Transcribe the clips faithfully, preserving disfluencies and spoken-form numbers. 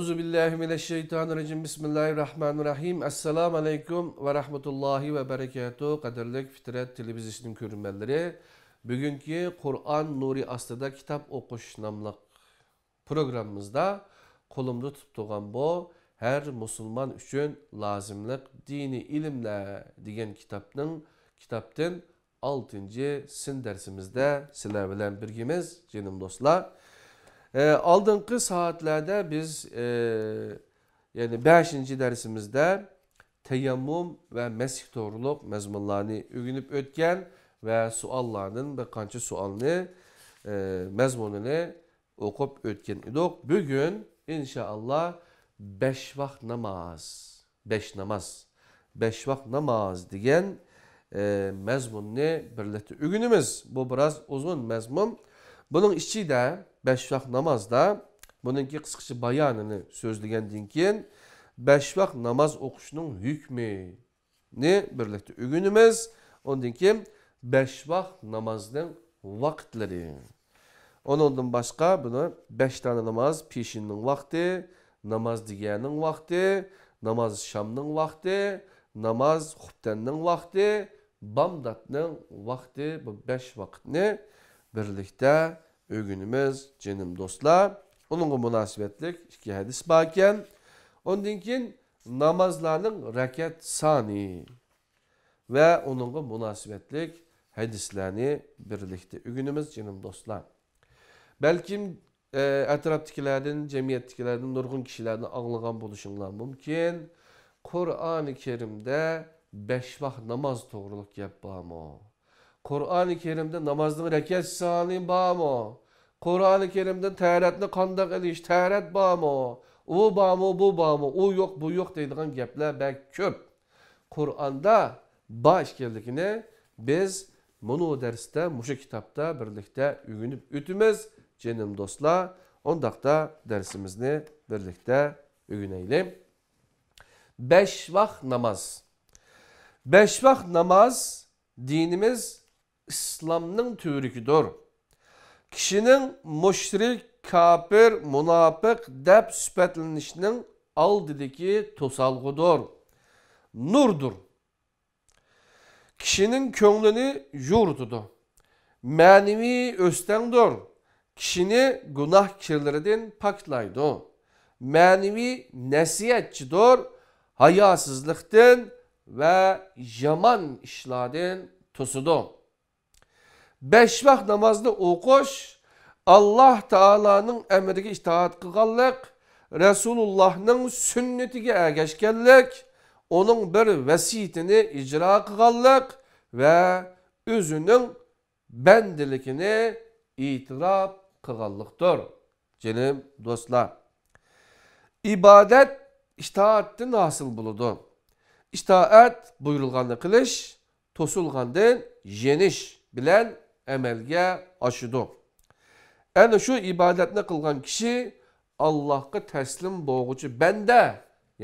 ئەئۇزۇ بىللاھى مىنەششەيتانىررەجىم. بىسمىللاھىررەھمانىررەھىم. ئەسسالامۇ ئەلەيكۇم ۋە رەھمەتۇللاھى ۋە بەرەكاتۇھ. قەدىرلىك فىترەت تېلېۋىزىيىسىنىڭ كۆرۈرمەنلىرى، بۈگۈنكى قۇرئان نۇرى ئاستىدا كىتاب ئوقۇش ناملىق پروگراممىمىزدا قولۇمدا تۇتۇپ تۇرغان بۇ ھەر مۇسۇلمان ئۈچۈن لازىملىق دىنىي ئىلىملەر دېگەن كىتابنىڭ، كىتابتىن ئالتىنچى سىن دەرسىمىزدە سىلەر بىلەن بىرگىمىز، جېنىم دوستلار. ئە، ئالدىنقى سائەتلەردە بىز، ئە، يەنى بەشىنچى دەرسىمىزدە تەيەممۇم ۋە مەسىھ توغرۇلۇق مەزمۇنلارنى ئۆگىنىپ ئۆتكەن ۋە سوئاللاردىن بىر قانچە سوئالنى، ئە، مەزمۇنىنى ئوقۇپ ئۆتكەن ئىدۇق. بۈگۈن، ئىنشائاللا، بەش ۋاق ناماز، بەش ناماز، بەش ۋاق ناماز دېگەن، ئە، مەزمۇننى بىرلىكتە ئۆگىنىمىز. بۇ بىراز ئۇزۇن مەزمۇن. بۇنىڭ ئىچىدە بەش ۋاق نامازدا بۇنىڭكى قىسقىچە بايانىنى سۆزلىگەندىن كېيىن، بەش ۋاق ناماز ئوقۇشنىڭ ھۆكمى نى بىرلىكتە ئۆگىنىمىز. ئۇندىن كېيىن بەش ۋاق نامازنىڭ ۋاقىتلىرى. ئۇنىڭدىن باشقا بۇنى بەش دانە ناماز، پېشىننىڭ ۋاقتى، ناماز دىگەننىڭ ۋاقتى، ناماز شامنىڭ ۋاقتى، ناماز خۇپتەننىڭ ۋاقتى، بامداتنىڭ ۋاقتى، بۇ بەش ۋاقىتنى بىرلىكتە ئۆگىنىمىز، جېنىم دوستلار. ئۇنىڭغا مۇناسىۋەتلىك ئىككى ھەدىس باركەن. ئۇندىن كېيىن نامازلارنىڭ رەكەت سانى ۋە ئۇنىڭغا مۇناسىۋەتلىك ھەدىسلەرنى بىرلىكتە ئۆگىنىمىز، جېنىم دوستلار. بەلكىم، ئە، ئەتراپتىكىلەردىن، جەمئىيەتتىكىلەردىن نۇرغۇن كىشىلەردىن ئاڭلىغان بولۇشۇڭلار مۇمكىن. قۇرئانى كەرىمدە بەش ۋاق ناماز توغرۇلۇق گەپ بارمۇ؟ قۇرئانى كەرىمدە نامازنىڭ رەكەت سانى بارمۇ؟ قۇرئانى كەرىمدە تەھارەتنى قانداق ئېلىش، تەھارەت بارمۇ؟ ئۇ بارمۇ، بۇ بارمۇ، ئۇ يوق، بۇ يوق دەيدىغان گەپلەر بەك كۆپ. قۇرئاندا بار ئىكەنلىكىنى بىز مۇنۇ دەرستە، مۇشۇ كىتابتا بىرلىكتە ئۆگىنىپ ئۆتىمىز، جېنىم دوستلار. ئۇنداقتا دەرسىمىزنى بىرلىكتە ئۆگىنەيلى. بەش ۋاق ناماز. بەش ۋاق ناماز دىنىمىز ئىسلامنىڭ تۈۋرۈكىدۇر. كىشىنىڭ مۇشرىك، كاپىر، مۇناپىق دەپ سۈپەتلىنىشنىڭ ئالدىدىكى توسالغۇدۇر، نۇردۇر. كىشىنىڭ كۆڭلىنى يورۇتىدۇ. مەنىۋى ئۆستەڭدۇر. كىشىنى گۇناھ كىرلىرىدىن پاكلايدۇ. مەنىۋى نەسىھەتچىدۇر. ھاياسىزلىقتىن ۋە يامان ئىشلاردىن توسىدۇ. بەش ۋاق نامازنى ئوقۇش، ئاللاھ تائالانىڭ ئەمرىگە ئىتائەت قىلغانلىق، رەسۇلۇللاھنىڭ سۈننىتىگە ئەگەشكەنلىك، ئۇنىڭ بىر ۋەسىيىتىنى ئىجرا قىلغانلىق ۋە ئۆزىنىڭ بەندىلىكىنى ئېتىراپ قىلغانلىقتۇر. جېنىم دوستلار، ئىبادەت ئىتائەتتىن ھاسىل بولىدۇ. ئىتائەت بۇيرۇلغاننى قىلىش، توسۇلغاندىن يېنىش بىلەن ئەمەلگە ئاشىدۇ. ئەنە شۇ ئىبادەتنى قىلغان كىشى ئاللاھقا تەسلىم بولغۇچى بەندە،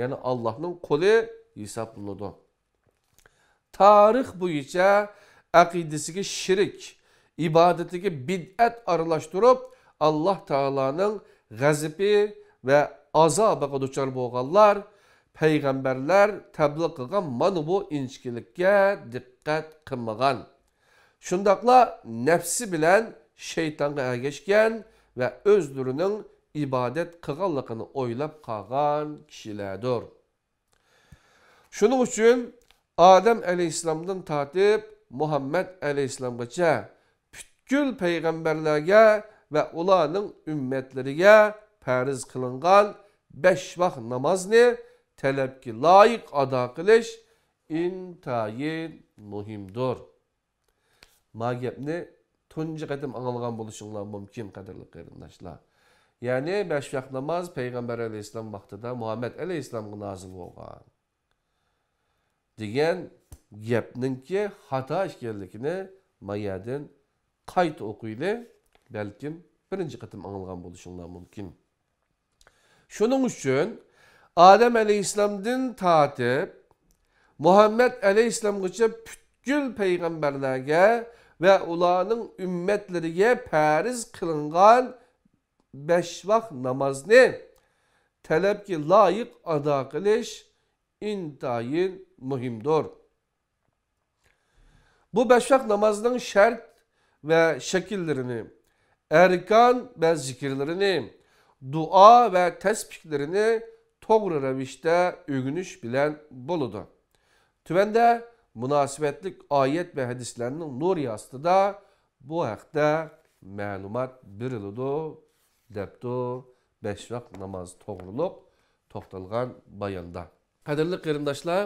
يەنى ئاللاھنىڭ قۇلى ھېسابلىنىدۇ. تارىخ بويىچە ئەقىدىسىگە شىرك، ئىبادىتىگە بىدئەت ئارىلاشتۇرۇپ، ئاللاھ تائالانىڭ غەزىپى ۋە ئازابىغا دۇچار بولغانلار پەيغەمبەرلەر تەبلىغ قىلغان مانا بۇ ئىنچىكىلىككە دىققەت قىلمىغان. شۇنداقلا نەپسى بىلەن شەيتانغا ئەگەشكەن ۋە ئۆزلىرىنىڭ ئىبادەت قىلغانلىقىنى ئويلاپ قالغان كىشىلەردۇر. شۇنىڭ ئۈچۈن ئادەم ئەلەيھىسسالامدىن تارتىپ مۇھەممەد ئەلەيھىسسالامغىچە پۈتكۈل پەيغەمبەرلەرگە ۋە ئۇلارنىڭ ئۈممەتلىرىگە پەرز قىلىنغان بەش ۋاق نامازنى تەلەپكە لايىق ئادا قىلىش ئىنتايىن مۇھىمدۇر. ما گەپنى تۇنجى قېتىم ئاڭلىغان بولۇشۇڭلار مۇمكىن، قەدىرلىك قېرىنداشلار. يەنى بەش ۋاق ناماز پەيغەمبەر ئەلەيھىسسالام ۋاقتىدا مۇھەممەد ئەلەيھىسسالامغا نازىل بولغان دېگەن گەپنىڭكى خاتا ئىكەنلىكىنى ما يەردىن قايتا ئوقۇيلى. بەلكىم بىرىنچى قېتىم ئاڭلىغان بولۇشۇڭلار مۇمكىن. شۇنىڭ ئۈچۈن ئادەم ئەلەيھىسسالامدىن تارتىپ مۇھەممەد ئەلەيھىسسالامغىچە پۈتكۈل پەيغەمبەرلەرگە ۋە ئۇلارنىڭ ئۈممەتلىرىگە پەرز قىلىنغان بەش ۋاق نامازنى تەلەپكە لايىق ئادا قىلىش ئىنتايىن مۇھىمدۇر. بۇ بەش ۋاق نامازنىڭ شەرت ۋە شەكىللىرىنى، ئەركان ۋە زىكىرلىرىنى، دۇئا ۋە تەسبىھلىرىنى توغرا رەۋىشتە ئۆگىنىش بىلەن بولىدۇ. تۆۋەندە مۇناسىۋەتلىك ئايەت ۋە ھەدىسلەرنىڭ نۇرى ئاستىدا بۇ ھەقتە مەلۇمات بېرىلىدۇ، دەپتۇ بەش ۋاق ناماز توغرۇلۇق توختالغان باياندا. قەدىرلىك قېرىنداشلار،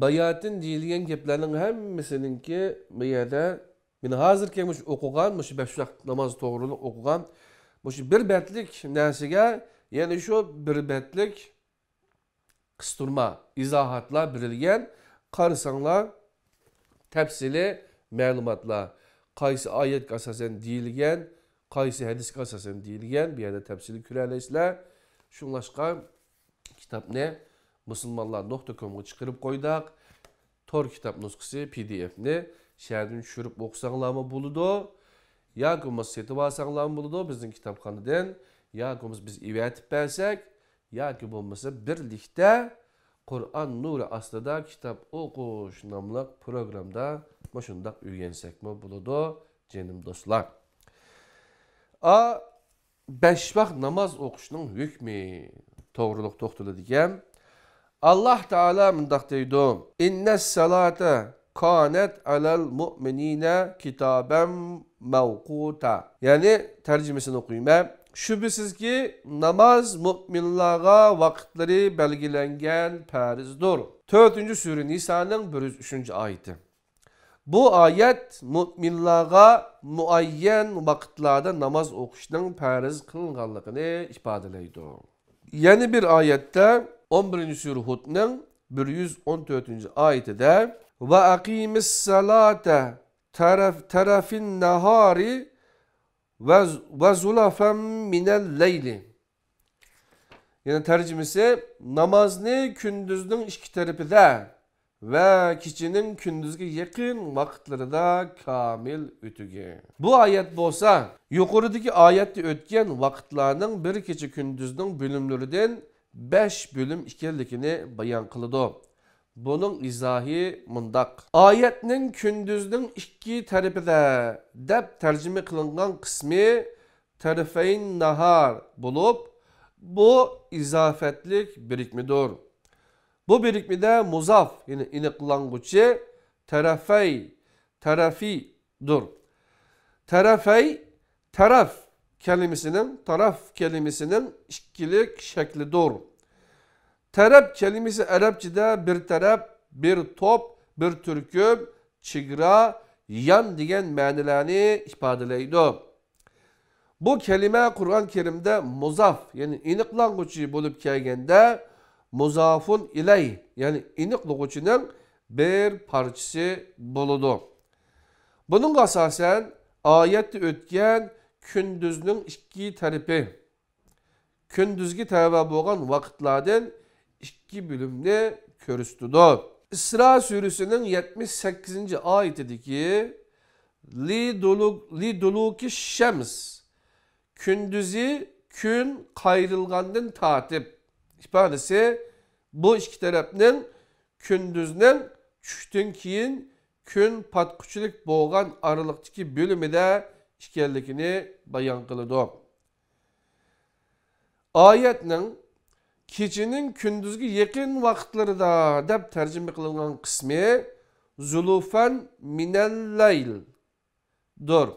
باياتىن دېيىلگەن گەپلەرنىڭ ھەممىسىنىڭكى بۇ يەردە مەن ھازىركى مۇشۇ ئوقۇغان، مۇشۇ بەش ۋاق ناماز توغرۇلۇق ئوقۇغان مۇشۇ بىر بەتلىك نەرسىگە يەنە شۇ بىر بەتلىك قىستۇرما، ئىزاھاتلار بېرىلگەن. قارىساڭلار، تەپسىلىي مەلۇماتلار، قايسى ئايەتكە ئاساسەن دېيىلگەن، قايسى ھەدىسكە ئاساسەن دېيىلگەن، بۇ يەردە تەپسىلىي كۆرەلەيسىلەر. شۇڭلاشقا كىتابنى مۇسۇلمانلار نۇقتا كومغا چىقىرىپ قويدۇق. تور كىتاب نۇسخىسى، پى دى ئېفنى شەھەردىن چۈشۈرۈپ ئوقۇساڭلارمۇ بولىدۇ. ياكى بولمىسا سېتىۋالساڭلارمۇ بولىدۇ بىزنىڭ كىتابخانىدىن. ياكى بولمىسا بىز ئېۋەتىپ بەرسەك، ياكى بولمىسا بىرلىكتە قۇرئان نۇرى ئاستىدا كىتاب ئوقۇش ناملىق پروگرامدا مۇشۇنداق ئۆگەنسەكمۇ بولىدۇ، جېنىم دوستلار. ئا، بەش ۋاق ناماز ئوقۇشنىڭ ھۆكمى توغرۇلۇق توختىلىدىكەن. ئاللاھ تائالا مۇنداق دەيدۇ: «ئىننەس سالاتا كانەت ئەلەل مۇئمىنىنە كىتابەن مەۋقۇتا.» يەنى تەرجىمىسىنى ئوقۇيمەن. شۈبھىسىزكى، ناماز مۇئمىنلارغا ۋاقىتلىرى بەلگىلەنگەن پەرزدۇر. تۆتىنچى سۈرە، نىسانىڭ بىر يۈز ئۈچىنچى ئايىتى. بۇ ئايەت مۇئمىنلارغا مۇئەييەن ۋاقىتلاردا ناماز ئوقۇشنىڭ پەرز قىلىنغانلىقىنى ئىپادىلەيدۇ. يەنە بىر ئايەتتە، ئون بىرىنچى سۈرە ھۇدنىڭ بىر يۈز ئون تۆتىنچى ئايىتىدە، «ۋە ئەقىمىس سالاتا تەرەف-، تەرەفىن نەھارى ۋە، ۋە زۇلەفەن مىنەل لەيلى.» يەنى تەرجىمىسى، نامازنى كۈندۈزنىڭ ئىككى تەرىپىدە ۋە كېچىنىڭ كۈندۈزگە يېقىن ۋاقىتلىرىدا كامىل ئۆتىگىن. بۇ ئايەت بولسا يۇقىرىدىكى ئايەتتە ئۆتكەن ۋاقىتلارنىڭ بىر كېچە كۈندۈزنىڭ بۆلۈملىرىدىن بەش بۆلۈم ئىكەنلىكىنى بايان قىلىدۇ. بۇنىڭ ئىزاھى مۇنداق: ئايەتنىڭ كۈندۈزنىڭ ئىككى تەرىپىدە دەپ تەرجىمە قىلىنغان قىسمى تەرەفەين ناھار بولۇپ، بۇ ئىزاپەتلىك بىرىكمىدۇر. بۇ بىرىكمىدە مۇزاف، يەنى ئېنىقلانغۇچى، تەرەفەي، تەرەفىدۇر. تەرەفەي، تەرەف كەلىمىسىنىڭ، تەرەف كەلىمىسىنىڭ ئىككىلىك شەكلىدۇر. تەرەپ كەلىمىسى ئەرەبچىدە بىر تەرەپ، بىر توپ، بىر تۈركۈم، چېگرا، يان دېگەن مەنىلەرنى ئىپادىلەيدۇ. بۇ كەلىمە قۇرئان كەرىمدە مۇزاف، يەنى ئېنىقلانغۇچى بولۇپ كەلگەندە، مۇزافۇن ئىلەي، يەنى ئېنىقلىغۇچىنىڭ بىر پارچىسى بولىدۇ. بۇنىڭغا ئاساسەن، ئايەتتە ئۆتكەن كۈندۈزنىڭ ئىككى تەرىپى، كۈندۈزگە تەۋە بولغان ۋاقىتلاردىن ئىككى بۆلۈمنى كۆرسىتىدۇ. ئىسرا سۈرىسىنىڭ يەتمىش سەككىزىنچى ئايىتىدىكى لىدۇلۇ-، لىدۇلۇكى شەمس، كۈندۈزى كۈن قايرىلغاندىن تارتىپ ئىپادىسى بۇ ئىككى تەرەپنىڭ كۈندۈزنىڭ چۈشتىن كېيىن كۈن پاتقۇچىلىك بولغان ئارىلىقتىكى بۆلۈمىدە ئىكەنلىكىنى بايان قىلىدۇ. ئايەتنىڭ «كېچىنىڭ كۈندۈزگە يېقىن ۋاقىتلىرىدا» دەپ تەرجىمە قىلىنغان قىسمى «زۇلۇفەن مىنەللەيل» دۇر.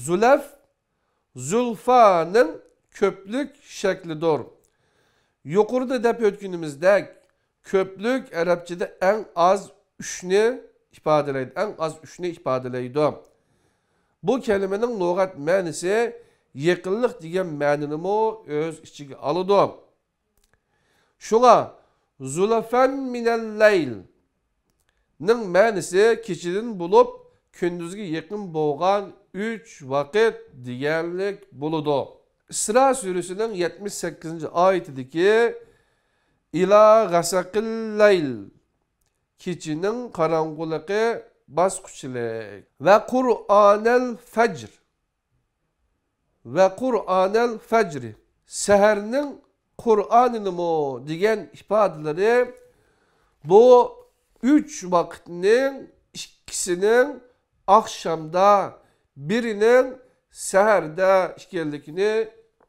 زۇلەف، زۇلفانىڭ كۆپلۈك شەكلىدۇر. يۇقىرىدا دەپ ئۆتكىنىمىزدەك، كۆپلۈك ئەرەبچىدە ئەڭ ئاز ئۈچنى ئىپادىلەيدۇ، ئەڭ ئاز ئۈچنى ئىپادىلەيدۇ. بۇ كەلىمىنىڭ لۇغەت مەنىسى يېقىنلىق دېگەن مەنىنىمۇ ئۆز ئىچىگە ئالىدۇ. شۇڭا «زۇلەفەن مىنەللەيل» نىڭ مەنىسى كېچىدىن بولۇپ، كۈندۈزگە يېقىن بولغان ئۈچ ۋاقىت دېگەنلىك بولىدۇ. ئىسرا سۈرىسىنىڭ يەتمىش سەككىزىنچى ئايىتىدىكى «ئىلا غەسەقىللەيل» كېچىنىڭ قاراڭغۇلۇقى باسقۇچلۇق. «ۋە قۇرئانەل فەجر. ۋە قۇرئانەل فەجرى. سەھەرنىڭ قۇرئانىنىمۇ دېگەن ئىپادىلىرى بۇ ئۈچ ۋاقىتنىڭ ئىككىسىنىڭ ئاخشامدا، بىرىنىڭ سەھەردە ئىكەنلىكىنى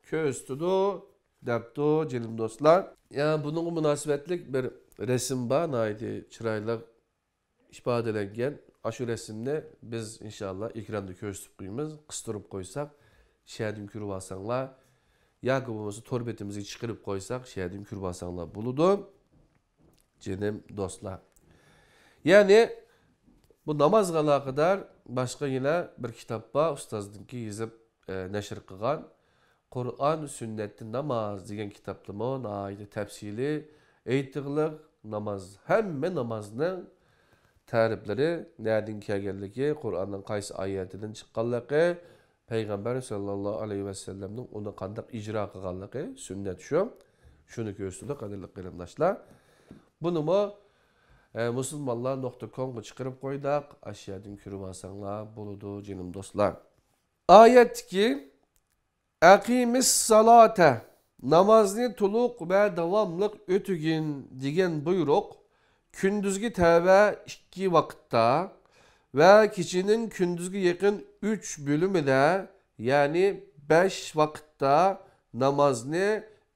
كۆرسىتىدۇ، دەپتۇ، جېنىم دوستلار. يا، بۇنىڭغا مۇناسىۋەتلىك بىر رەسىم بار، ناھايىتى چىرايلىق ئىپادىلەنگەن. ئاشۇ رەسىمنى بىز ئىنشاللا ئېكراندا كۆرسىتىپ قويىمىز. قىستۇرۇپ قويساق، شەدىن كۆرۈپ ئالساڭلار، ياكى بولمىسا تور بېتىمىزگە چىقىرىپ قويساق، شەدىن كۆرۈپ ئالساڭلار بولىدۇ، جېنىم دوستلار. يەنى بۇ نامازغا ئالاقىدار باشقا يەنە بىر كىتاب بار، ئۇستازنىڭكى يېزىپ، ئە، نەشر قىلغان. «قۇرئان سۈننەتتىن ناماز» دېگەن كىتابتىمۇ ناھايىتى تەپسىلىي ئېيتىغلىق ناماز، ھەممە نامازنىڭ تەرىپلىرى، نەدىن كەلگەنلىكى، قۇرئاننىڭ قايسى ئايەتىدىن چىققانلىقى، پەيغەمبەر ساللاللاھۇ ئەلەيھى ۋەسەللەمنىڭ ئۇنى قانداق ئىجرا قىلغانلىقى، سۈننەت شۇ. شۇنى كۆرسىتىدۇ، قەدىرلىك قېرىنداشلار. بۇنىمۇ، ئە، مۇسۇلمانلار نۇقتا كومغا چىقىرىپ قويدۇق. ئاشۇ يەردىن كۆرۈپ ئالساڭلار بولىدۇ، جېنىم دوستلار. ئايەتتىكى «ئەقىمىس سالاتا»، نامازنى تولۇق ۋە داۋاملىق ئۆتىگىن، دېگەن بۇيرۇق كۈندۈزگە تەۋە ئىككى ۋاقىتتا ۋە كېچىنىڭ كۈندۈزگە يېقىن ئۈچ بۆلۈمىدە، يەنى بەش ۋاقىتتا نامازنى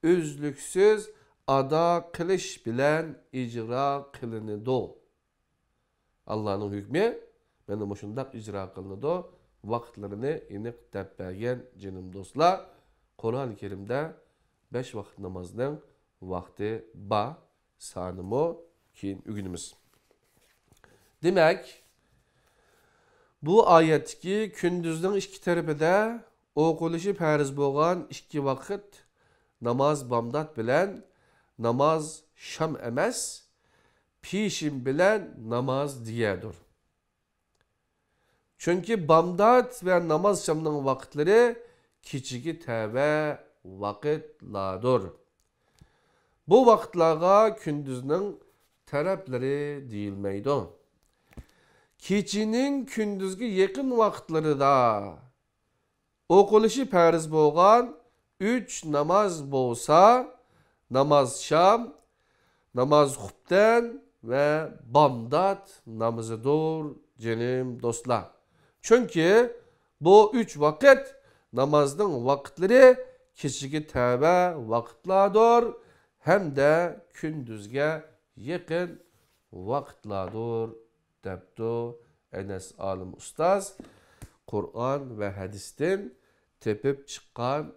ئۈزلۈكسىز ئادا قىلىش بىلەن ئىجرا قىلىنىدۇ. ئاللانىڭ ھۆكمى مانا مۇشۇنداق ئىجرا قىلىنىدۇ. ۋاقىتلىرىنى ئېنىق دەپ بەرگەن، جېنىم دوستلار. قۇرئان كەرىمدە بەش ۋاقىت نامازنىڭ ۋاقتى بار، سانىمۇ كېيىن ئۆگىنىمىز. دېمەك، بۇ ئايەتتىكى كۈندۈزنىڭ ئىككى تەرىپىدە ئوقۇلۇشى پەرز بولغان ئىككى ۋاقىت ناماز بامدات بىلەن ناماز شام ئەمەس، پېشىن بىلەن ناماز دىيەدۇر. چۈنكى بامدات ۋە ناماز شامنىڭ ۋاقىتلىرى كېچىگە تەۋە ۋاقىتلاردۇر. بۇ ۋاقىتلارغا كۈندۈزنىڭ تەرەپلىرى دېيىلمەيدۇ. كېچىنىڭ كۈندۈزگە يېقىن ۋاقىتلىرىدا ئوقۇلۇشى پەرز بولغان ئۈچ ناماز بولسا، ناماز شام، ناماز خۇپتەن ۋە بامدات نامىزىدۇر، جېنىم دوستلار. چۈنكى بۇ ئۈچ ۋاقىت نامازنىڭ ۋاقىتلىرى كېچىگە تەۋە ۋاقىتلاردۇر ھەمدە كۈندۈزگە يېقىن ۋاقىتلاردۇر، دەپتۇ ئەنەس ئالىم ئۇستاز قۇرئان ۋە ھەدىستىن تېپىپ چىققان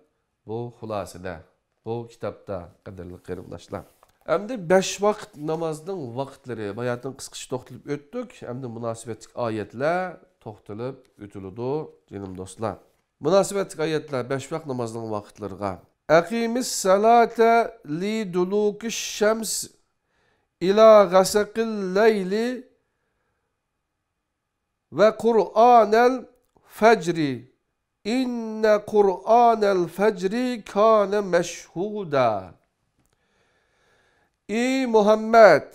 بۇ خۇلاسىدە، بۇ كىتابتا، قەدىرلىك قېرىنداشلار. ئەمدى بەش ۋاقىت نامازنىڭ ۋاقىتلىرى، باياتىن قىسقىچە توختىلىپ ئۆتتۇك. ئەمدى مۇناسىۋەتلىك ئايەتلەر توختىلىپ ئۆتۈلىدۇ، جېنىم دوستلار. مۇناسىۋەتلىك ئايەتلەر بەش ۋاقىت نامازنىڭ ۋاقىتلىرىغا. «ئەقىمىس سالاتا لىدۇلۇكىش شەمس ئىلا غەسەقىل لەيلى ۋە قۇرئانەل فەجرى. ئىننە قۇرئانەل فەجرى كانە مەشھۇدا.» ئى مۇھەممەد،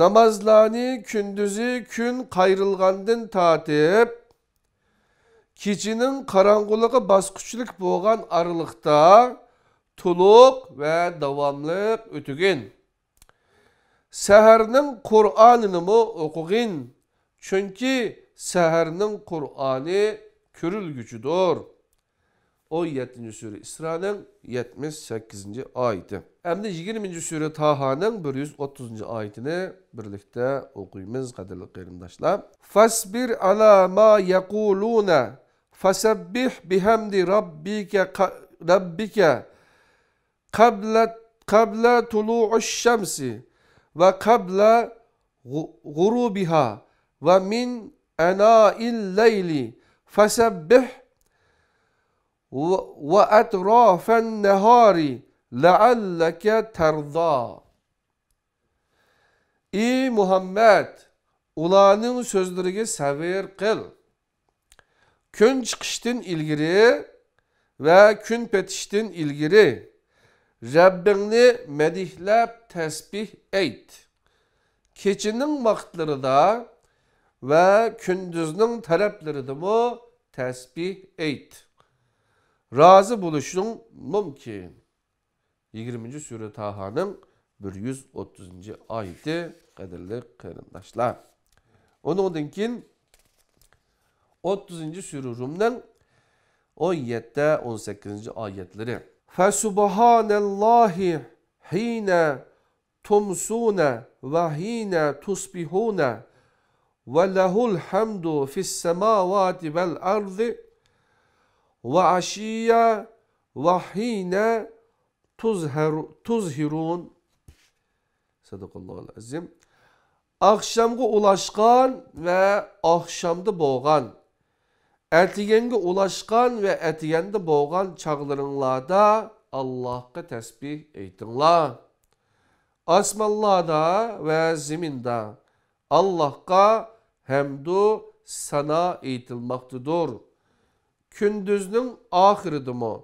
نامازلارنى كۈندۈزى كۈن قايرىلغاندىن تارتىپ، كېچىنىڭ قاراڭغۇلۇقى باسقۇچلۇق بولغان ئارىلىقتا تولۇق ۋە داۋاملىق ئۆتۈگىن. سەھەرنىڭ قۇرئانىنىمۇ ئوقۇغىن، چۈنكى سەھەرنىڭ قۇرئانى كۆرۈلگۈچىدۇر. ئون يەتتىنچى سۈرە ئىسرانىڭ يەتمىش سەككىزىنچى ئايىتى. ئەمدى يىگىرمىنچى سۈرە تاھانىڭ بىر يۈز ئوتتۇزىنچى ئايىتىنى بىرلىكتە ئوقۇيمىز، قەدىرلىك قېرىنداشلار. فاسبىر ئالا ما يەقۇلۇنە فەسەببىھ بىھەمدى رەببىكە، رەببىكە قەبلە، قەبلە تۇلۇئۇش شەمسى ۋە قەبلە غۇ-، غۇرۇبىھا ۋە مىن ئەنائىل لەيلى فەسەببىھ ۋە، ۋە ئەترافەن نەھارى لەئەللەكە تەرزا. ئى مۇھەممەد، ئۇلارنىڭ سۆزلىرىگە سەۋر قىل. كۈن چىقىشتىن ئىلگىرى ۋە كۈن پېتىشتىن ئىلگىرى رەببىڭنى مەدھلەپ تەسبىھ ئېيت. كېچىنىڭ ۋاقىتلىرىدا ۋە كۈندۈزنىڭ تەرەپلىرىدىمۇ تەسبىھ ئېيت. رازى بولۇشۇڭ مۇمكىن. يىگىرمىنچى سۈرە تاھانىڭ بىر يۈز ئوتتۇزىنچى ئايىتى، قەدىرلىك قېرىنداشلار. ئۇنىڭدىن كېيىن ئوتتۇزىنچى سۈرە رۇمنىڭ ئون يەتتە، ئون سەككىزىنچى ئايەتلىرى. فَسُبْحَانَ اللَّهِ حِينَ تُمْسُونَ وَحِينَ تُصْبِحُونَ وَلَهُ الْحَمْدُ فِي السَّمَاوَاتِ وَالْأَرْضِ وَعَشِيًّا وَحِينَ تُظْهِرُونَ. سەدەقەللاھۇل ئەزىم. ئاخشامغا ئۇلاشقان ۋە ئاخشامدا بولغان، ئەتىگەنگە ئۇلاشقان ۋە ئەتىگەندە بولغان چاغلىرىڭلاردا ئاللاھقا تەسبىھ ئېيتىڭلار. ئاسمانلاردا ۋە زېمىندا ئاللاھقا ھەمدۇ سانا ئېيتىلماقتىدۇر. كۈندۈزنىڭ ئاخىرىدىمۇ،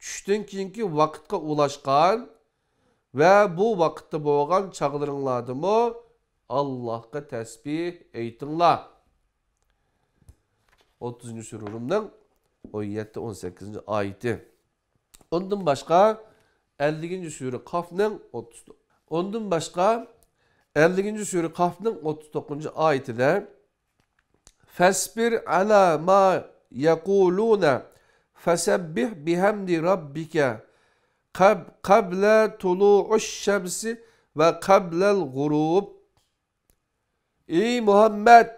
چۈشتىن كېيىنكى ۋاقىتقا ئۇلاشقان ۋە بۇ ۋاقىتتا بولغان چاغلىرىڭلاردىمۇ ئاللاھقا تەسبىھ ئېيتىڭلار. ئوتتۇزىنچى سۈرە رۇمنىڭ ئون يەتتە، ئون سەككىزىنچى ئايىتى. ئۇندىن باشقا، ئەللىكىنچى سۈرە قافنىڭ ئوتتۇز، ئۇندىن باشقا، ئەللىكىنچى سۈرە قافنىڭ ئوتتۇز توققۇزىنچى ئايىتىدە، فَاصْبِرْ عَلَى مَا يَقُولُونَ فَسَبِّحْ بِحَمْدِ رَبِّكَ قَبْلَ طُلُوعِ الشَّمْسِ وَقَبْلَ الْغُرُوبِ. ئەي مۇھەممەد،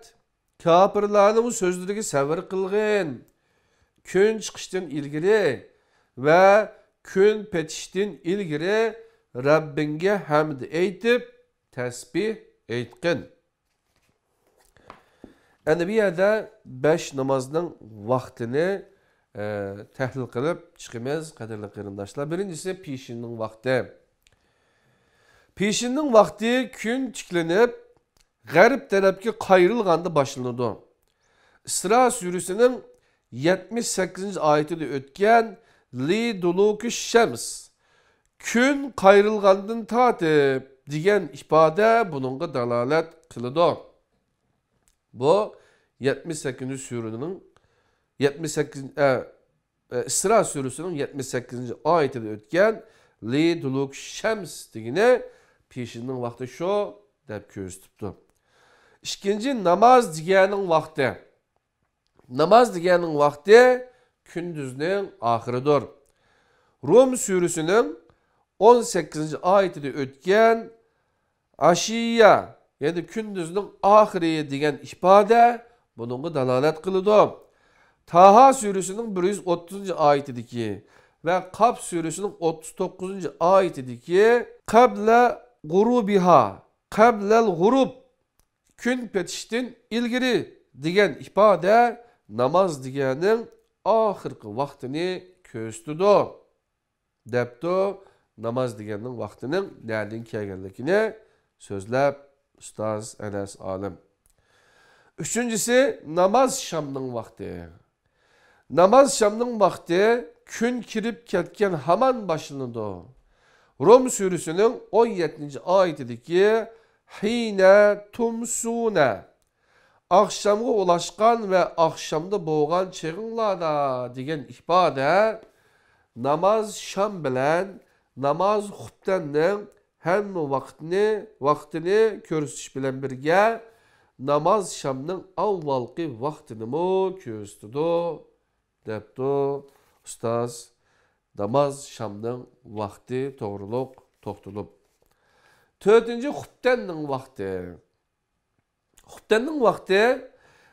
كاپىرلارنىڭ سۆزلىرىگە سەۋر قىلغىن. كۈن چىقىشتىن ئىلگىرى ۋە كۈن پېتىشتىن ئىلگىرى رەببىڭگە ھەمد ئېيتىپ، تەسبىھ ئېيتقىن. ئەنە بۇ يەردە بەش نامازنىڭ ۋاقتىنى، ئە، تەھلىل قىلىپ چىقىمىز، قەدىرلىك قېرىنداشلار. بىرىنچىسى پېشىننىڭ ۋاقتى. پېشىننىڭ ۋاقتى كۈن تىكلىنىپ، غەرب تەرەپكە قايرىلغاندا باشلىنىدۇ. ئىسرا سۈرىسىنىڭ يەتمىش سەككىزىنچى ئايىتىدە ئۆتكەن لىدۇلۇكى شەمس، كۈن قايرىلغاندىن تارتىپ دېگەن ئىپادە بۇنىڭغا دالالەت قىلىدۇ. بۇ يەتمىش سەككىزىنچى سۈرىنىڭ، يەتمىش سەككىز، ئە، ئە، ئىسرا سۈرىسىنىڭ يەتمىش سەككىزىنچى ئايىتىدە ئۆتكەن لىدۇلۇكى شەمس دېگىنى پېشىننىڭ ۋاقتى شۇ دەپ كۆرسىتىپتۇ. ئىككىنچى، ناماز دېگەننىڭ ۋاقتى. ناماز دېگەننىڭ ۋاقتى كۈندۈزنىڭ ئاخىرىدۇر. رۇم سۈرىسىنىڭ ئون سەككىزىنچى ئايىتىدە ئۆتكەن ئاشىيا، يەنى كۈندۈزنىڭ ئاخىرى دېگەن ئىپادە بۇنىڭغا دالالەت قىلىدۇ. تاھا سۈرىسىنىڭ بىر يۈز ئوتتۇزىنچى ئايىتىدىكى ۋە قاپ سۈرىسىنىڭ ئوتتۇز توققۇزىنچى ئايىتىدىكى قەبلە غۇرۇبىھا، قەبلەل غۇرۇب، كۈن پېتىشتىن ئىلگىرى دېگەن ئىپادە ناماز دېگەننىڭ ئاخىرقى ۋاقتىنى كۆرسىتىدۇ، دەپتۇ. ناماز دېگەننىڭ ۋاقتىنىڭ نەدىن كەلگەنلىكىنى سۆزلەپ ئۇستاز ئەنەس ئالىم. ئۈچىنچىسى، ناماز شامنىڭ ۋاقتى. ناماز شامنىڭ ۋاقتى كۈن كىرىپ كەتكەن ھامان باشلىنىدۇ. روم سۈرىسىنىڭ ئون يەتتىنچى ئايىتىدىكى ھىنە تۇمسۇنە، ئاخشامغا ئۇلاشقان ۋە ئاخشامدا بولغان چېغىڭلاردا دېگەن ئىپادە ناماز شام بىلەن ناماز خۇپتەننىڭ ھەممە ۋاقىتنى، ۋاقتىنى كۆرسىتىش بىلەن بىرگە، ناماز شامنىڭ ئاۋۋالقى ۋاقتىنىمۇ كۆرسىتىدۇ، دەپتۇ ئۇستاز. ناماز شامنىڭ ۋاقتى توغرۇلۇق توختىلىپ. تۆتىنچى، خۇپتەننىڭ ۋاقتى. خۇپتەننىڭ ۋاقتى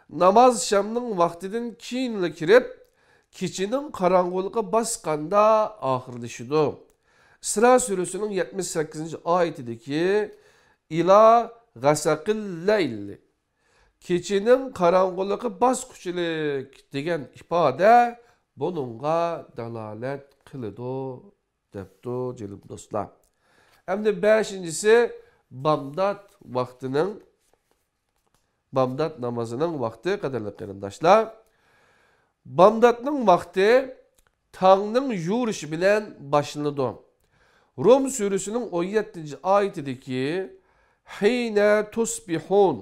ناماز شامنىڭ ۋاقتىدىن كېيىنلا كىرىپ، كېچىنىڭ قاراڭغۇلۇقى باسقاندا ئاخىرلىشىدۇ. ئىسرا سۈرىسىنىڭ يەتمىش سەككىزىنچى ئايىتىدىكى ئىلا غەسەقىل لەيل، كېچىنىڭ قاراڭغۇلۇقى باسقۇچىلىك دېگەن ئىپادە بۇنىڭغا دالالەت قىلىدۇ، دەپتۇ جېنىم دوستلار. ئەمدى بەشىنچىسى، بامدات ۋاقتىنىڭ، بامدات نامىزىنىڭ ۋاقتى، قەدىرلىك قېرىنداشلار. بامداتنىڭ ۋاقتى تاڭنىڭ يورۇشى بىلەن باشلىنىدۇ. روم سۈرىسىنىڭ ئون يەتتىنچى ئايىتىدىكى ھىنە تۇسبىھۇن،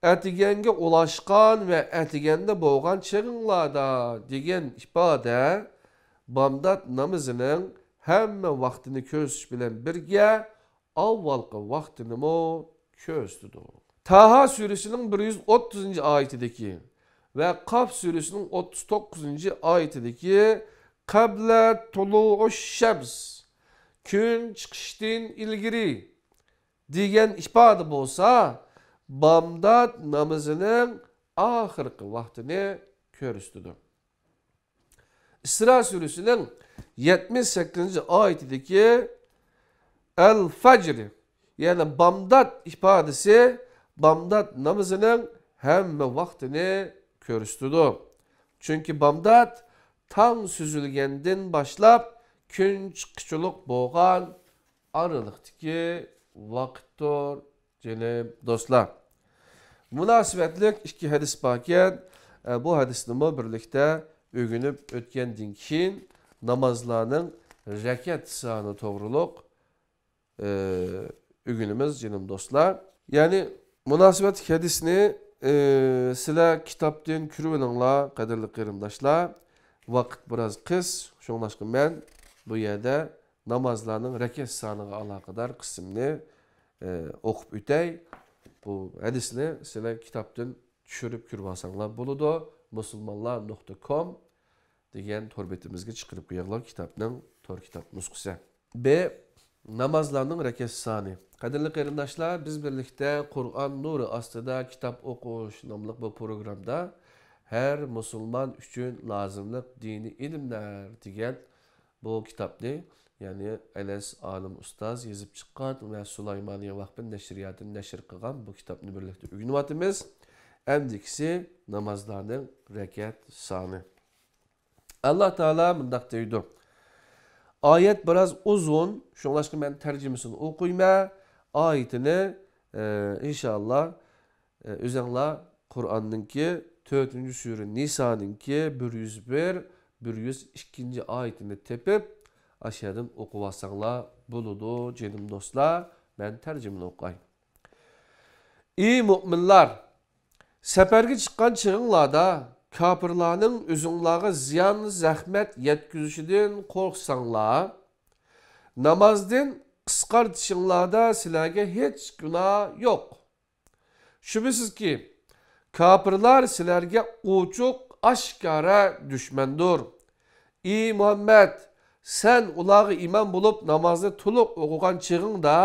ئەتىگەنگە ئۇلاشقان ۋە ئەتىگەندە بولغان چېغىڭلاردا دېگەن ئىپادە بامدات نامىزىنىڭ ھەممە ۋاقتىنى كۆرسىتىش بىلەن بىرگە، ئاۋۋالقى ۋاقتىنىمۇ كۆرسىتىدۇ. تاھا سۈرىسىنىڭ بىر يۈز ئوتتۇزىنچى ئايىتىدىكى ۋە قاف سۈرىسىنىڭ ئوتتۇز توققۇزىنچى ئايىتىدىكى قەبلە تۇلۇئۇش شەمس، كۈن چىقىشتىن ئىلگىرى، دېگەن ئىپادە بولسا، بامدات نامىزىنىڭ ئاخىرقى ۋاقتىنى كۆرسىتىدۇ. ئىسرا سۈرىسىنىڭ يەتمىش سەككىزىنچى ئايىتىدىكى ئەل فەجر، يەنى بامدات ئىپادىسى بامدات نامىزىنىڭ ھەممە ۋاقتىنى كۆرسىتىدۇ. چۈنكى بامدات تاڭ سۈزۈلگەندىن باشلاپ كۈن چىققۇچىلىق بولغان ئارىلىقتىكى ۋاقىتتۇر، جېنىم دوستلار. مۇناسىۋەتلىك ئىككى ھەدىس باركەن، ئە، بۇ ھەدىسنىمۇ بىرلىكتە ئۆگىنىپ ئۆتكەندىن كېيىن، نامازلارنىڭ رەكەت سانى توغرۇلۇق، ئە، ئۆگىنىمىز، جېنىم دوستلار. يەنى مۇناسىۋەتلىك ھەدىسنى، ئە، سىلەر كىتابتىن كۆرۈۋېلىڭلار، قەدىرلىك قېرىنداشلار. ۋاقىت بىراز قىس، شۇڭلاشقا مەن بۇ يەردە نامازلارنىڭ رەكەت سانىغا ئالاقىدار قىسىمنى، ئە، ئوقۇپ ئۆتەي. بۇ ھەدىسنى سىلەر كىتابتىن چۈشۈرۈپ كۆرۈۋالساڭلار بولىدۇ. مۇسۇلمانلار نۇقتا كوم دېگەن تور بېتىمىزگە چىقىرىپ قويۇڭلار، كىتابنىڭ تور كىتاب نۇسخىسى. ب، نامازلارنىڭ رەكەت سانى. قەدىرلىك قېرىنداشلار، بىز بىرلىكتە قۇرئان نۇرى ئاستىدا كىتاب ئوقۇش ناملىق بۇ پروگرامدا ھەر مۇسۇلمان ئۈچۈن لازىملىق دىنىي ئىلىملەر دېگەن بۇ كىتابنى، يەنى ئەنەس ئالىم ئۇستاز يېزىپ چىققان ۋە سۇلايمانىيە ۋەقپى نەشرىياتى نەشر قىلغان بۇ كىتابنى بىرلىكتە ئۆگىنىۋاتىمىز. ئەمدىكىسى نامازلارنىڭ رەكەت سانى. ئاللا تائالا مۇنداق دەيدۇ. ئايەت بىراز ئۇزۇن، شۇڭلاشقا مەن تەرجىمىسىنى ئوقۇيمەن. ئايىتىنى، ئە، ئىنشائاللا، ئە، ئۆزەڭلار قۇرئاننىڭكى تۆتىنچى سۈرە نىسانىڭكى بىر يۈز بىر، بىر يۈز ئىككىنچى ئايىتىنى تېپىپ، ئاشۇ يەردىن ئوقۇۋالساڭلار بولىدۇ، جېنىم دوستلار. مەن تەرجىمىنى ئوقۇي. ئى مۆمىنلار! سەپەرگە چىققان چېغىڭلاردا كاپىرلارنىڭ ئۆزۈڭلارغا زىيان، زەخمەت يەتكۈزۈشىدىن قورقساڭلار، نامازدىن قىسقارتىشىڭلاردا سىلەرگە ھېچ گۇناھ يوق. شۈبھىسىزكى، كاپىرلار سىلەرگە ئوچۇق، ئاشكارا دۈشمەندۇر. ئى مۇھەممەد، سەن ئۇلارغا ئىمام بولۇپ نامازنى تولۇق ئوقۇغان چېغىڭدا،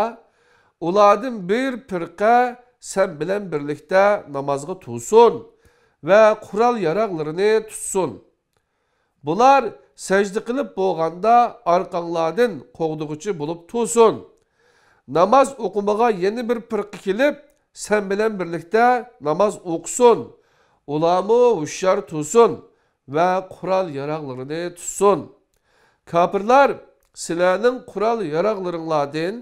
ئۇلاردىن بىر پىرقە سەن بىلەن بىرلىكتە نامازغا تۇرسۇن ۋە قورال-ياراغلىرىنى تۇتسۇن. بۇلار سەجدە قىلىپ بولغاندا ئارقاڭلاردىن قوغدىغۇچى بولۇپ تۇرسۇن. ناماز ئوقۇمىغا يەنە بىر پىرقە كېلىپ، سەن بىلەن بىرلىكتە ناماز ئوقۇسۇن. ئۇلارمۇ ھوشيار تۇرسۇن ۋە قورال-ياراغلىرىنى تۇتسۇن. كاپىرلار سىلەرنىڭ قورال-ياراغلىرىڭلاردىن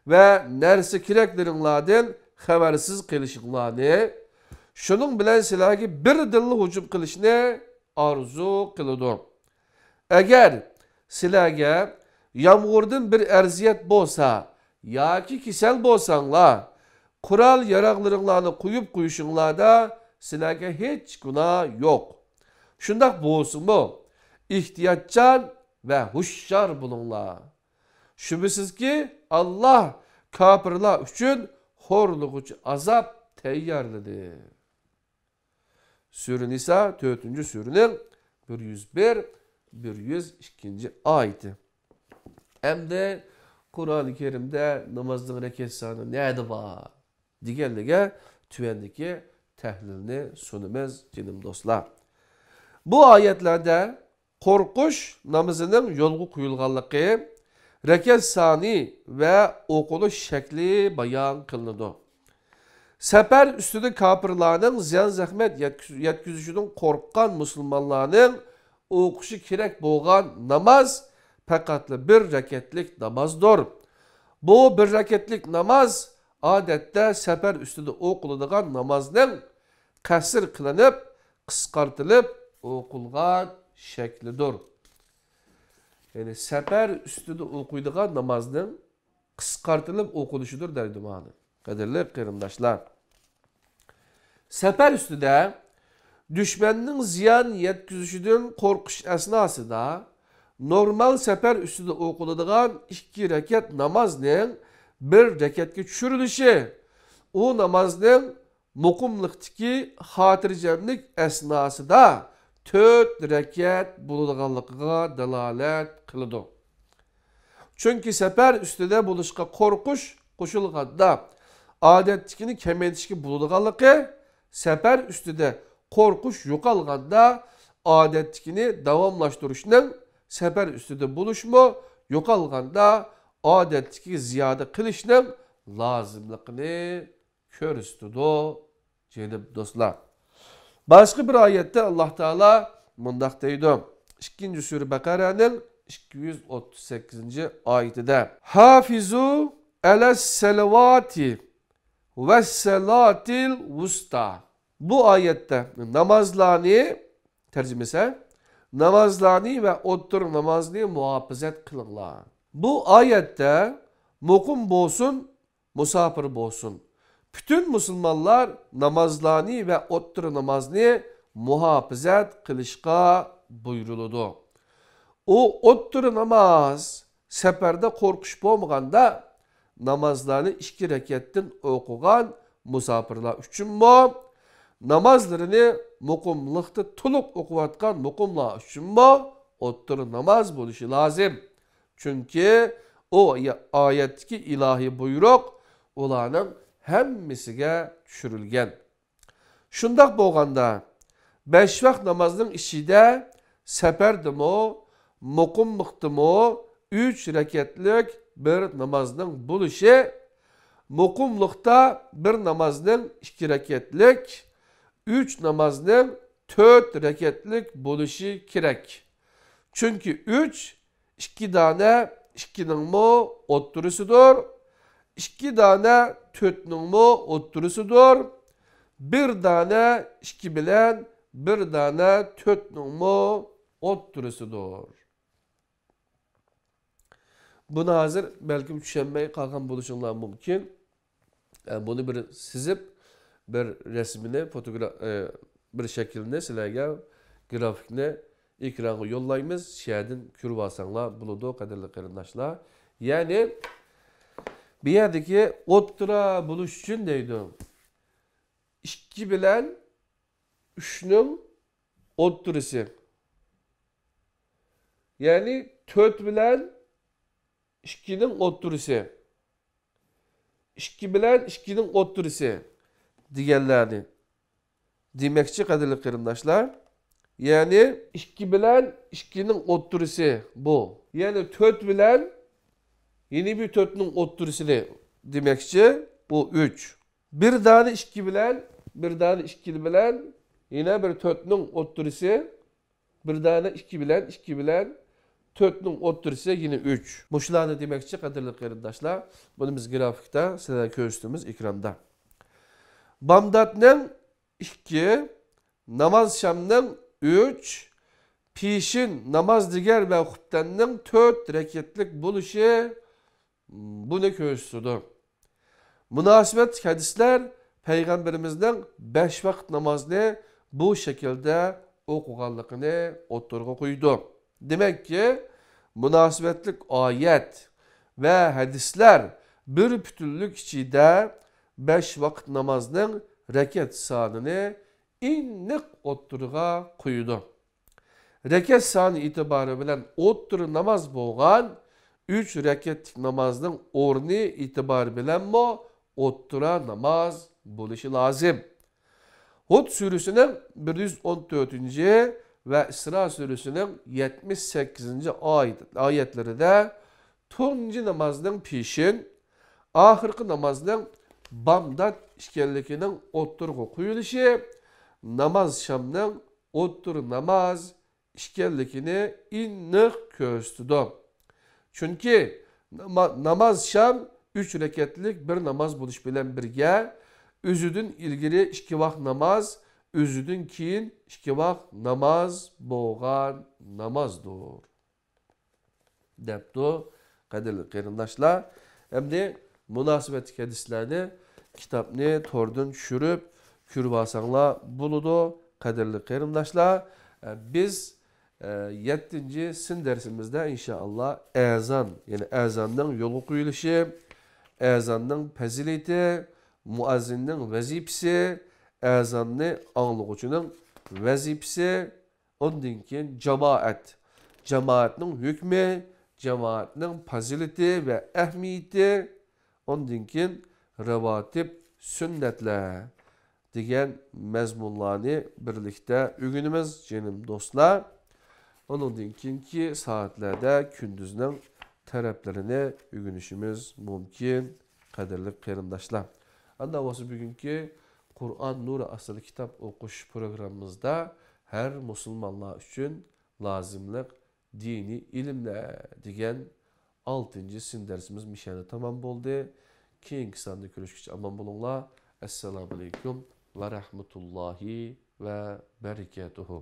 ۋە نەرسە-كېرەكلىرىڭلاردىن خەۋەرسىز قېلىشىڭلارنى، شۇنىڭ بىلەن سىلەرگە بىردىنلا ھۇجۇم قىلىشنى ئارزۇ قىلىدۇ. ئەگەر سىلەرگە يامغۇردىن بىر ئەزىيەت بولسا ياكى كېسەل بولساڭلار، قورال-ياراغلىرىڭلارنى قويۇپ قويۇشۇڭلاردا سىلەرگە ھېچ گۇناھ يوق. شۇنداق بولسىمۇ، ئېھتىياتچان ۋە ھوشيار بولۇڭلار. شۈبھىسىزكى، ئاللا كاپىرلار ئۈچۈن خورلىغۇچى ئازاب تەييارلىدى. سۈرە نىسا، تۆتىنچى سۈرىنىڭ بىر يۈز بىر، بىر يۈز ئىككىنچى ئايىتى. ئەمدى قۇرئانى كەرىمدە نامازنىڭ رەكەت سانى نەدە بار دېگەنلىككە تۆۋەندىكى تەھلىلنى سۇنىمىز، جېنىم دوستلار. بۇ ئايەتلەردە قورقۇش نامىزىنىڭ يولغا قويۇلغانلىقى، رەكەت سانى ۋە ئوقۇلۇش شەكلى بايان قىلىنىدۇ. سەپەر ئۈستىدە كاپىرلارنىڭ زىيان-زەخمەت يەتكۈز-، يەتكۈزۈشىدىن قورققان مۇسۇلمانلارنىڭ ئوقۇشى كېرەك بولغان ناماز پەقەتلا بىر رەكەتلىك نامازدۇر. بۇ بىر رەكەتلىك ناماز ئادەتتە سەپەر ئۈستىدە ئوقۇلىدىغان نامازنىڭ قەسىر قىلىنىپ، قىسقارتىلىپ ئوقۇلغان شەكلىدۇر. يەنى سەپەر ئۈستىدە ئوقۇيدىغان نامازنىڭ قىسقارتىلىپ ئوقۇلۇشىدۇر دەيدۇ مانا. قەدىرلىك قېرىنداشلار، سەپەر ئۈستىدە دۈشمەننىڭ زىيان يەتكۈزۈشىدىن قورقۇش ئەسناسىدا نورمال سەپەر ئۈستىدە ئوقۇلىدىغان ئىككى رەكەت نامازنىڭ بىر رەكەتكە چۈشۈرۈلۈشى، ئۇ نامازنىڭ مۇقىملىقتىكى خاتىرجەملىك ئەسناسىدا تۆت رەكەت بولىدىغانلىقىغا دالالەت قىلىدۇ. چۈنكى سەپەر ئۈستىدە بولۇشقا قورقۇش قوشۇلغاندا، ئادەتتىكىنى كېمەيتىشكە بولىدىغانلىقى، سەپەر ئۈستىدە قورقۇش يوقالغاندا، ئادەتتىكىنى داۋاملاشتۇرۇشنىڭ، سەپەر ئۈستىدە بولۇشمۇ يوقالغاندا، ئادەتتىكىگە زىيادە قىلىشنىڭ لازىملىقىنى كۆرسىتىدۇ، جېنىم دوستلار. باشقا بىر ئايەتتە ئاللاھ تائالا مۇنداق دەيدۇ، ئىككىنچى سۈرە بەقەرەنىڭ ئىككى يۈز ئوتتۇز سەككىزىنچى ئايىتىدە، ھافىزۇ ئەلەس سەلەۋاتى ۋەس سەلاتىل ۋۇستا. بۇ ئايەتتە نامازلارنى، تەرجىمىسى، نامازلارنى ۋە ئوتتۇرا نامازنى مۇھاپىزەت قىلىڭلار. بۇ ئايەتتە مۇقىم بولسۇن، مۇساپىر بولسۇن، پۈتۈن مۇسۇلمانلار نامازلارنى ۋە ئوتتۇرا نامازنى مۇھاپىزەت قىلىشقا بۇيرۇلىدۇ. ئۇ ئوتتۇرا ناماز، سەپەردە قورقۇش بولمىغاندا، نامازلارنى ئىككى رەكەتتىن ئوقۇغان مۇساپىرلار ئۈچۈنمۇ، نامازلىرىنى مۇقىملىقتا تولۇق ئوقۇۋاتقان مۇقىملار ئۈچۈنمۇ ئوتتۇرا ناماز بولۇشى لازىم. چۈنكى ئۇ ئايەتتىكى ئىلاھىي بۇيرۇق ئۇلارنىڭ ھەممىسىگە چۈشۈرۈلگەن. شۇنداق بولغاندا، بەش ۋاق نامازنىڭ ئىچىدە سەپەردىمۇ، مۇقىملىقتىمۇ ئۈچ رەكەتلىك بىر نامازنىڭ بولۇشى، مۇقىملىقتا بىر نامازنىڭ ئىككى رەكەتلىك، ئۈچ نامازنىڭ تۆت رەكەتلىك بولۇشى كېرەك. چۈنكى ئۈچ ئىككى دانە ئىككىنىڭمۇ ئوتتۇرىسىدۇر. ئىككى دانە تۆتنىڭمۇ ئوتتۇرىسىدۇر. بىر دانە ئىككى بىلەن بىر دانە تۆتنىڭمۇ ئوتتۇرىسىدۇر. بۇنى ھازىر بەلكىم چۈشەنمەي قالغان بولۇشۇڭلار مۇمكىن. ئە، بۇنى بىر سىزىپ، بىر رەسىمىنى، فوتوگرا-، ئە، بىر شەكىلنى سىلەرگە، گرافىكنى ئېكرانغا يوللايمىز. شۇ يەردىن كۆرۈۋالساڭلار بولىدۇ، قەدىرلىك قېرىنداشلار. يەنى، بۇ يەردىكى ئوتتۇرا بولۇش ئۈچۈن دەيدۇ. ئىككى بىلەن ئۈچنىڭ ئوتتۇرىسى. يەنى تۆت بىلەن ئىككىنىڭ ئوتتۇرىسى. ئىككى بىلەن ئىككىنىڭ ئوتتۇرىسى دېگەنلەرنى دېمەكچى، قەدىرلىك قېرىنداشلار. يەنى ئىككى بىلەن ئىككىنىڭ ئوتتۇرىسى بۇ. يەنى تۆت بىلەن يەنە بىر تۆتنىڭ ئوتتۇرىسىنى دېمەكچى، بۇ ئۈچ. بىر دانە ئىككى بىلەن، بىر دانە ئىككى بىلەن يەنە بىر تۆتنىڭ ئوتتۇرىسى، بىر دانە ئىككى بىلەن، ئىككى بىلەن تۆتنىڭ ئوتتۇرىسى يەنە ئۈچ. مۇشۇلارنى دېمەكچى، قەدىرلىك قېرىنداشلار. بۇنى بىز گرافىكتا سىلەرگە كۆرسىتىمىز ئېكراندا. بامداتنىڭ ئىككى، ناماز شامنىڭ ئۈچ، پېشىن، ناماز دىگەر ۋە خۇپتەننىڭ تۆت رەكەتلىك بولۇشى بۇنى كۆرسىتىدۇ. مۇناسىۋەتلىك ھەدىسلەر پەيغەمبىرىمىزنىڭ بەش ۋاقىت نامازنى بۇ شەكىلدە ئوقۇغانلىقىنى ئوتتۇرىغا قويىدۇ. دېمەككى، مۇناسىۋەتلىك ئايەت ۋە ھەدىسلەر بىر پۈتۈنلۈك ئىچىدە بەش ۋاقىت نامازنىڭ رەكەت سانىنى ئېنىق ئوتتۇرىغا قويىدۇ. رەكەت سانى ئېتىبارى بىلەن ئوتتۇرا ناماز بولغان ئۈچ رەكەتلىك نامازنىڭ ئورنى ئېتىبارى بىلەنمۇ ئوتتۇرا ناماز بولۇشى لازىم. ھۇد سۈرىسىنىڭ بىر يۈز ئون تۆتىنچى ۋە ئىسرا سۈرىسىنىڭ يەتمىش سەككىزىنچى ئايەت-، ئايەتلىرىدە تۇنجى نامازنىڭ پېشىن، ئاخىرقى نامازنىڭ بامدات ئىكەنلىكىنىڭ ئوتتۇرىغا قويۇلۇشى ناماز شامنىڭ ئوتتۇرا ناماز ئىكەنلىكىنى ئېنىق كۆرسىتىدۇ. چۈنكى ناما-، ناماز شام ئۈچ رەكەتلىك بىر ناماز بولۇش بىلەن بىرگە، ئۆزىدىن ئىلگىرى ئىككى ۋاق ناماز، ئۆزىدىن كېيىن ئىككى ۋاق ناماز بولغان نامازدۇر. دەپتۇ، قەدىرلىك قېرىنداشلار. ئەمدى مۇناسىۋەتلىك ھەدىسلەرنى، كىتابنى توردىن چۈشۈرۈپ كۆرۈۋالساڭلار بولىدۇ، قەدىرلىك قېرىنداشلار. ئە، بىز ئە، يەتتىنچى سىن دەرسىمىزدە ئىنشائاللا ئەزان، يەنى ئەزاننىڭ يولغا قويۇلۇشى، ئەزاننىڭ پەزىلىتى، مۇئەززىننىڭ ۋەزىپىسى، ئەزاننى ئاڭلىغۇچىنىڭ ۋەزىپىسى، ئۇندىن كېيىن جامائەت، جامائەتنىڭ ھۆكمى، جامائەتنىڭ پەزىلىتى ۋە ئەھمىيىتى، ئۇندىن كېيىن رەۋاتىپ سۈننەتلەر دېگەن مەزمۇنلارنى بىرلىكتە ئۆگىنىمىز، جېنىم دوستلار. ئۇنىڭدىن كېيىنكى سائەتلەردە كۈندۈزنىڭ تەرەپلىرىنى ئۆگىنىشىمىز مۇمكىن، قەدىرلىك قېرىنداشلار. ئانداق بولسا بۈگۈنكى قۇرئان نۇرى ئاستىدا كىتاب ئوقۇش پروگراممىمىزدا ھەر مۇسۇلمانلار ئۈچۈن لازىملىق دىنىي ئىلىملەر دېگەن ئالتىنچى سىن دەرسىمىز مىشەدە تامام بولدى. كېيىنكى ساندا كۆرۈشكىچە ئامان بولۇڭلار. ئەسسالامۇ ئەلەيكۇم ۋە رەھمەتۇللاھى ۋە بەرىكاتۇھۇ.